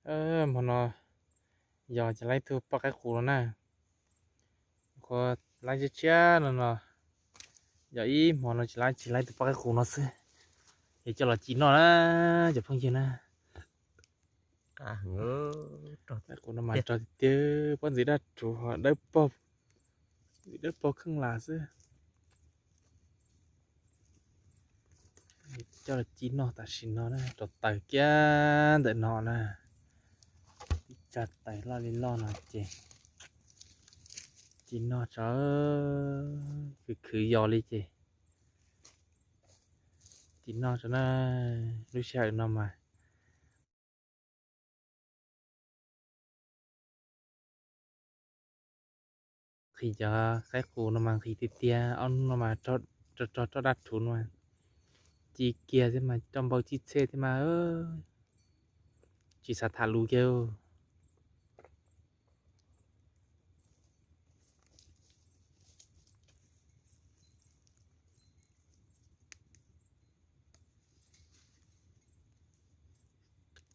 Hmo no yog tsis laib tug poj qaib qus no na. Qhov laib tshiab tshiab no no, yog ib hmo no tsis laib, tsis laib tug poj qaib qus no xwb. Yog coj los ci noj na, cov phooj ywg na. Qaib qus no mas rog tiag tiag, pob ntxwv daj rhuv, dawb paug, ntxwv dawb paug kheej lam xwb. Coj los ci noj tam sim no na, rau taws kiag ntawm no na, ib tsa taws loj li loj no ces ci noj tso, khwv khwv yos li ces ci noj tso na. Lub sij hawm no mas nqhis cov qaib qus no mas nqhis tiag tiag, ob hnub no mas rog rog rog daj rhuv no, ci kiag thiab mas coj npau txhij txhej thiab mas tsis xav tham lus kiag.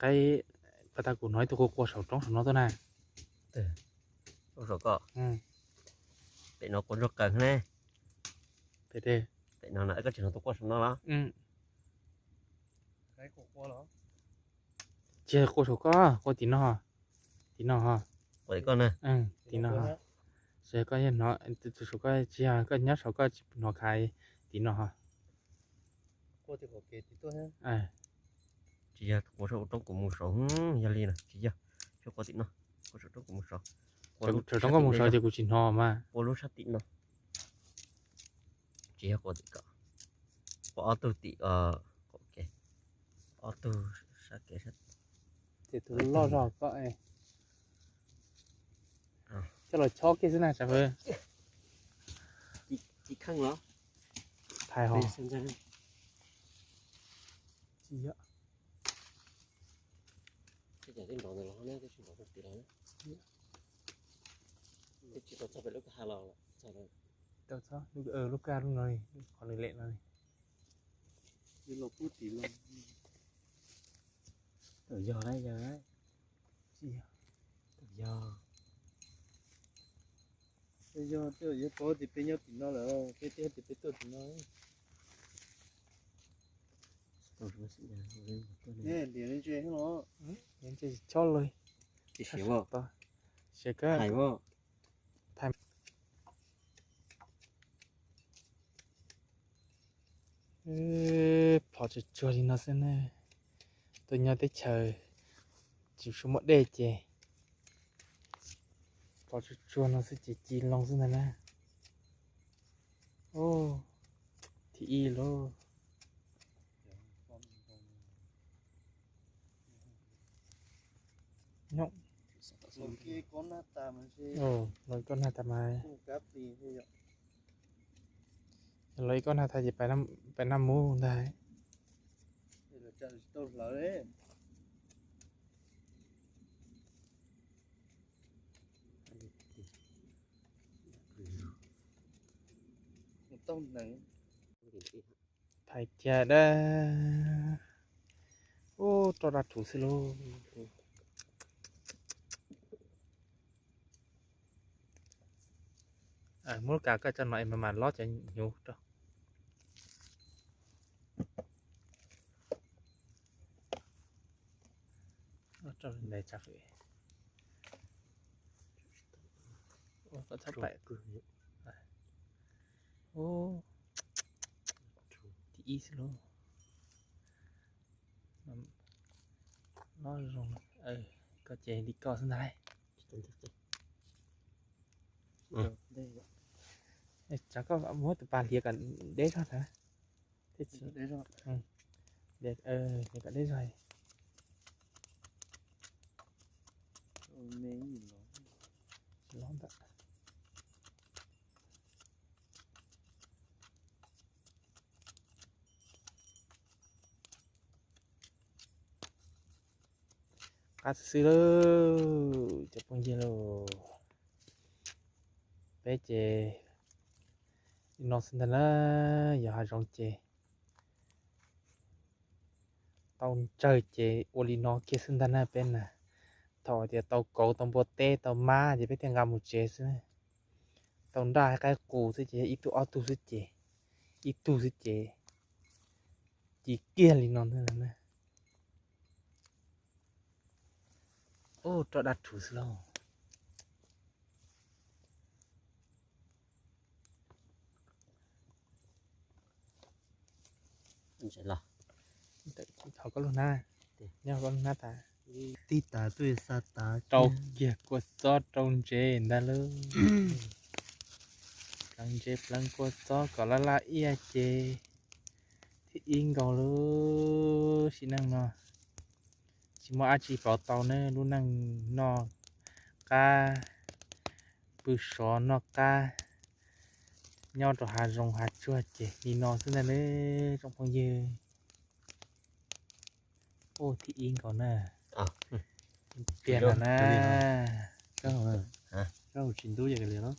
Qaib, pas tas kuv hnov ib tug qua qua saum roob saum no tuaj na. Saum koj, pem no qua ntsuag qaws ne. Pem no na, koj tsis hnov tus qua saum no los? Tsis qua saum koj, qua tim no, tim no ho. Qua tim koj na. Tim no ho. Koj hnov tus saum koj, tsis yog koj nyob saum koj tsis hnov khav, tim no ho. Tsis yog qua saum roob kuv mus saud, yog li na tsis yog, tsuas qua tim no, qua saum roob kuv mus saud. Saum roob koj mus saud ces kuv tsis hnov mas. Qua lub sab tim no, tsis yog qua tim koj, qua ob tug tim, ob tug sab kev. Ces tus loj zog koj coj los chob kiag xwb na. Tsis kheej los? Thais ho. Tsis yog. Tej cov twb nrov ntawd los ne, twb tsis nrov rau tim los ne. Twb tsis tau txog pem lub kwj ha los txog lawm. Tau txog lub kwj ha no, qhov nws lem no. Twb los pub tim los. Tawm yog lawm, yog lawm. Tsis yog. Tawm yog. Yog, yog pom tias peb nyob tim no lawm, peb twb tias peb tuaj tim no. Tsis tau, liam ntses los. Liam ntses chob lawm. Tsis siav os. Siav koj. Thais os. Thais. Phom tsuag tsuag li no xwb ne. Tuaj nyob teb chaws tsis muaj dej ces phom tsuag tsuag no xwb ces ci loo xwb ntag na. Thib ib lauj. Nyob, los koj nag tas mas. Los ib koj nag tas ces pais naj mub ntag. Thais kiag dab. Ub, roj daj rhuv xwb lauj. Muab lub kav koj tso no es mam mam lob cov hnyuv rau. Rau ntais tsam. Koj txhob pais. Ub, thib ib xwb lauj. Lob zoo, koj ces li koj xwb ntag lauj. Tsam koj muab tus pas hliav kom deb zog ntag. Deb zog. Kom deb zog. Tsis lob ntawm. Qab xwb xwb lauj cov phooj ywg lauj. Peb ces li no xwb ntag na, yog hav zoov ces tau ntsawg ces ua li no kiag xwb ntag na peb na. thaum tias tau kauv tau npua teb tau mab ces peb thiaj nqa mus tsev xwb. Tau nraj qaib qus xwb ces ib tug ob tug xwb ces, ib tug xwb ces ci kiag li no ntag na. Ub, roj dab rhuv xwb lauj. Thov koj lub hnab, nyob koj lub hnab tas. Tib tas twb xa tas rau kiag kua txob rau ntsev ntag lauj. Pleev ntsev pleev kua txob kom laj laj iaj ces thib ib nkaus lub sim neej no. Tsis muaj dab tsi pauv tau ne, lub neej noj qab pw sov noj qab nyob rau hav zoov hav tsuag ces li no xwb ntag ne tsoom phooj ywg. Ub, thib ib nkaus na. Tiag no na. Koj tsis ntub li los?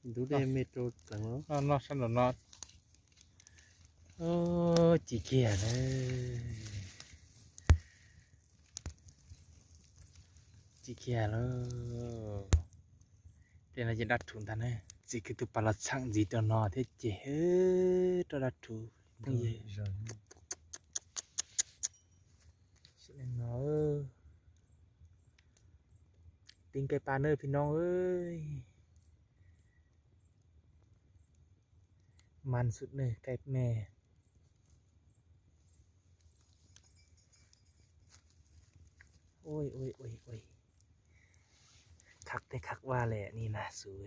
Ntub dej me rau pleev los? Noj sab nraum no. Ci kiag lawm. Ci kiag lawm. Tej no ces dab rhuv ntag na. Txiv kwv tus pas los txheem ntxiv rau no thiab ces roj dab rhuv phooj ywg. Ti nqe pas nawb phim no. Man xwm nws kaij me. Khab tej khab vaj li ni na xwb.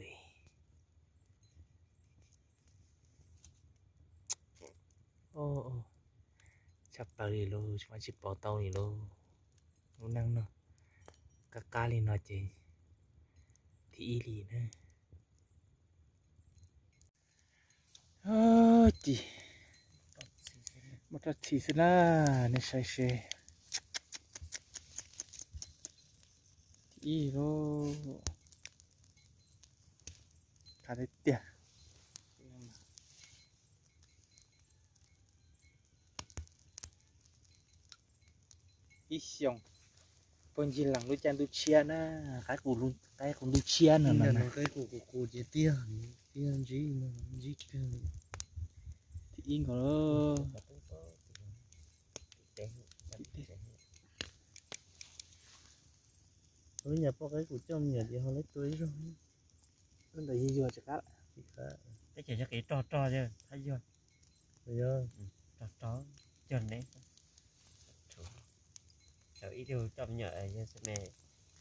Tshaj plaws li lauj, tsis muaj dab tsi pauv tau li lauj. Lub neej no qab qab li no ces thib ib li na. Ci, muaj roj txhi xwb na, nej saib seb. Thib ib lauj. Qab tiag tiag. Ib xyoos, puag ncig lees lub caij ntuj tshiab na, qaib qus ntuj tshiab no. Qaib qus qus qus ces tiag, tiag ntsib, ntsib kawg. Thib ib nkaus. Lub nyuam poj qaib qus coj me nyuam ces ho lawv tua ib zaug. Lub ntawd yog yuag tsis qab. Teb chaws yog kev rog rog yog hab yuag. Rog rog, cuag neb. Cov ib tug coj me nyuam yog me,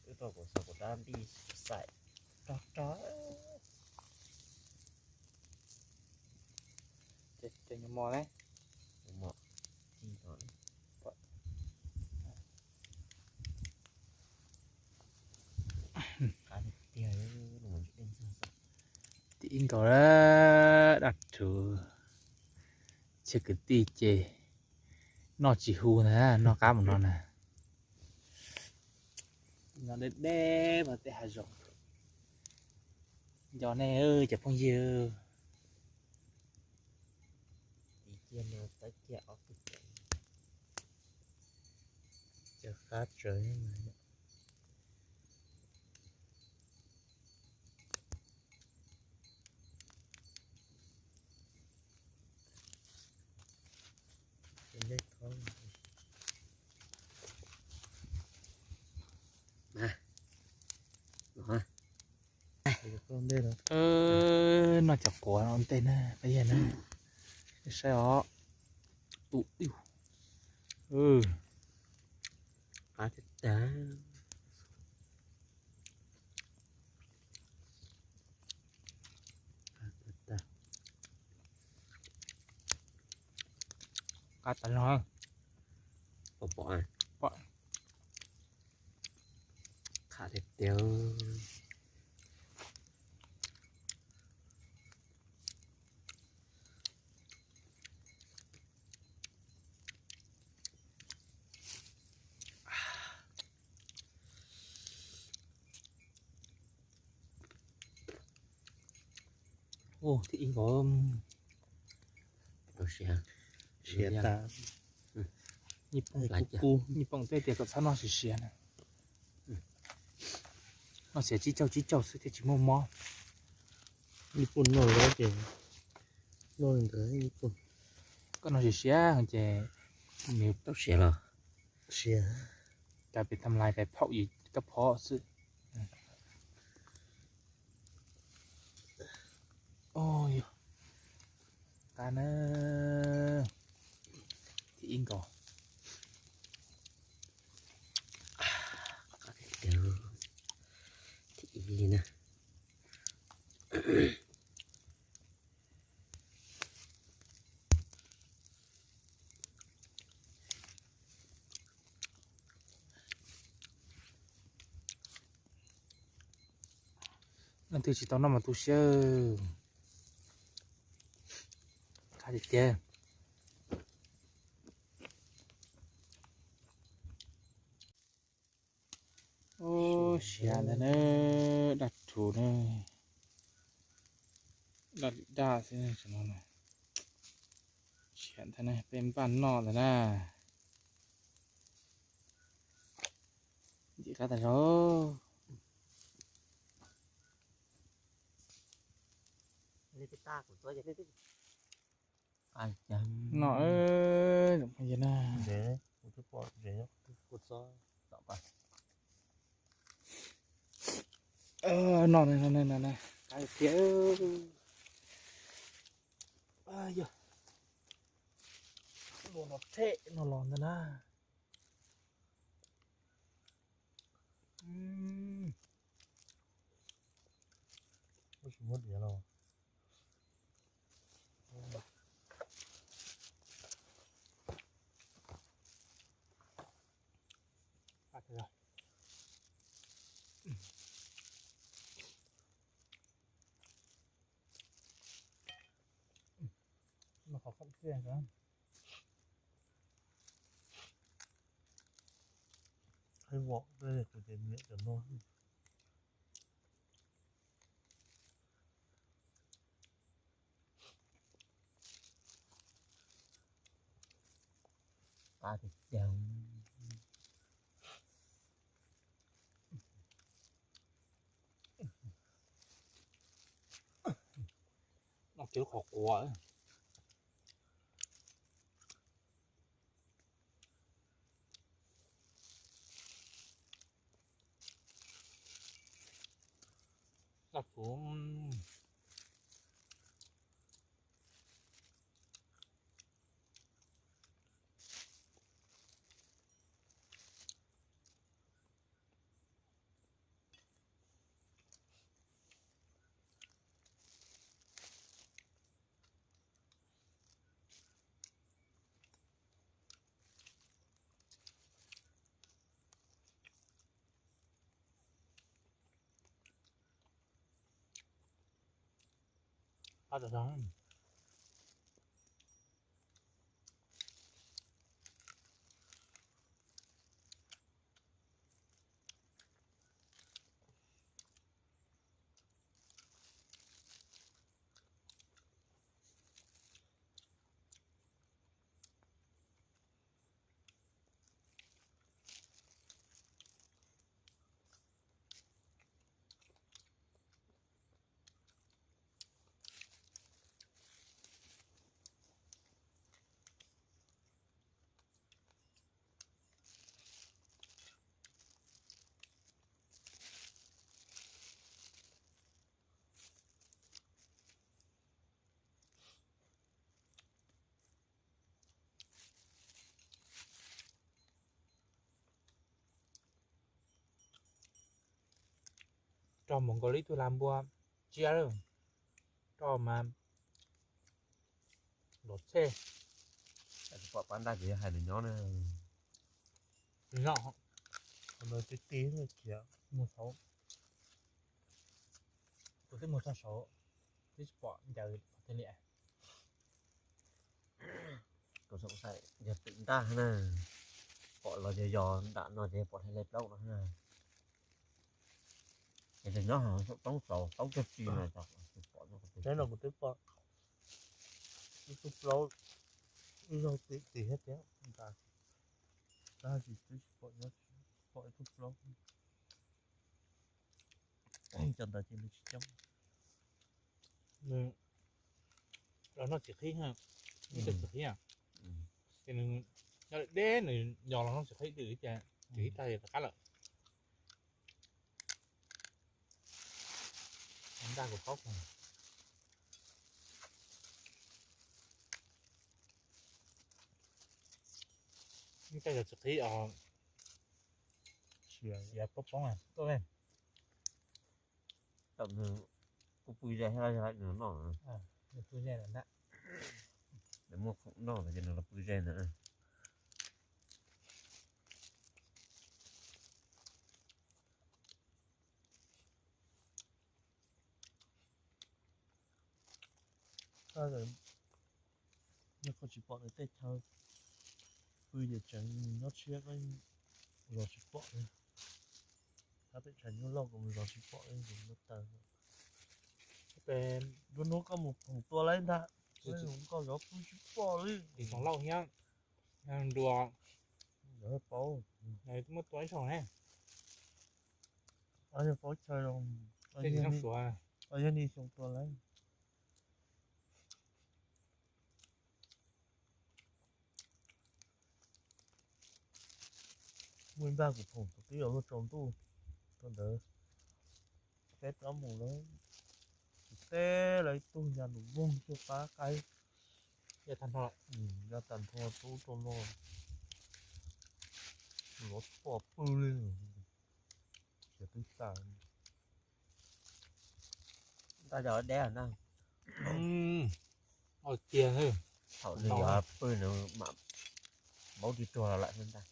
wb tuaj kuv xav kuv dab npij xaim rog rog. Cov nyuam mos ne, mos ci no. Thib ib nkaus, dab rhuv, txhia kwv tij ces noj tsis hu na, noj qab mus no na. Nyob deb deb mas tej hav zoov. Nco nej cov phooj ywg. Tiv kiag no tawb kiag ob tug, cov qab tsawv. Noj cov quav ua ntej na peb yawg na. Saib os, tu, qab tiag tiag. Qab tas zog. Pom pom, qab tiag tiag. Ua thib ib nkaus. Siav tas. Nyij Phoom twb tias kom txhob noj siav siav na. Noj xiav tsib caug tsib caug xwb thiaj tsis muaj mob. Ib puas noj los ces noj li ntawd ib puas. Koj noj siav siav ces nws tau siav los siav, cas peb tham lais peb phaum yus kab phob xwb. Yog qab na, thib ib nkaus. Thib ib na. Leej twg tsis tau noj mas tu siab. Qab tiag tiag. Ub, siav ntag na, daj rhuv na, daj li daj xwb no. Siav ntag na, peb npaj noj ntag na. Ntxim qab tas zog. No, na, no, qab tiag. Yog, no los ntag na. Ub, tsis muab diav los. Qhib vom tej tus ces niam cov no. Qab tiag tiag. Noj kiag lub qhov quav. Daj rhuv. Qab tas zog. Rau mus nkaus li ib tug lag npua tsiab lawm, rau mas los txhej. Pom pab ntaj ces yog hais nws nyob na. Noj, qhov no tib tib kiag mus saud. Kuv twb mus txog saud, twb tsis pom ncaws pov thawj liam. Kuv xav yog twm ntaj na, pom los yog yog nram no ces pom thaj le plaub no na. Ces nyob saum roob saud, roob cog tsi no, pom no kuv twb pom ib tug plaub, ib zaug tim tim thiab tiag, tab sis twb tsis pom nyob, pom ib tug plaub. Cov ntawd ces nws tsis coob. Nws los noj txiv qhib, noj txiv qhib, ces nws nyob deb, nws yos los noj txiv qhib twm ces txiv qhib tag rov qab lawm. Ntaj kuv qaub, ntaj yog txiv qhib os. Siav poob poob tuaj. Tam nws kuj pw ze thiab, nws noj, nws muaj khoom noj ces nws los pw ze ntawd. Yog koj tsis pom nws tej chaw pw ces tseem nyob tshiab, zov tsis pom li. Hab pem tshav nyuj loj kuv mus zov tsis pom li, kuv mus taws. Pem nruab hnub koj mus phoom tua lawm ntag, koj zov pw tsis pom li. Tis Xyooj Lauj thiab Nruas, yog paub, muab tua ib zaug ne. Yog paub chaw zoo, yog nim xyoo tua lawm. Muaj ib npag kuv phoom thaum twb yuav luag tsaus ntuj, thaum ntawd peb rov mus lawm, kuv teb lawv ib tug nyas nus voog xyuas qab qaib, ya tag nrho tub rau no, lov pom pw li, xyov twb tas. Ntaj yog deb na. Tiag, thaum nws yog pw nws mam paub tsis tuag los lawm xwb ntag.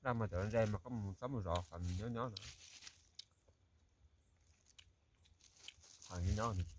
Daj mas cov ze mas koj mus txhob mus zov qhov nws nyob nyob no. Qhov nws nyob nws tsis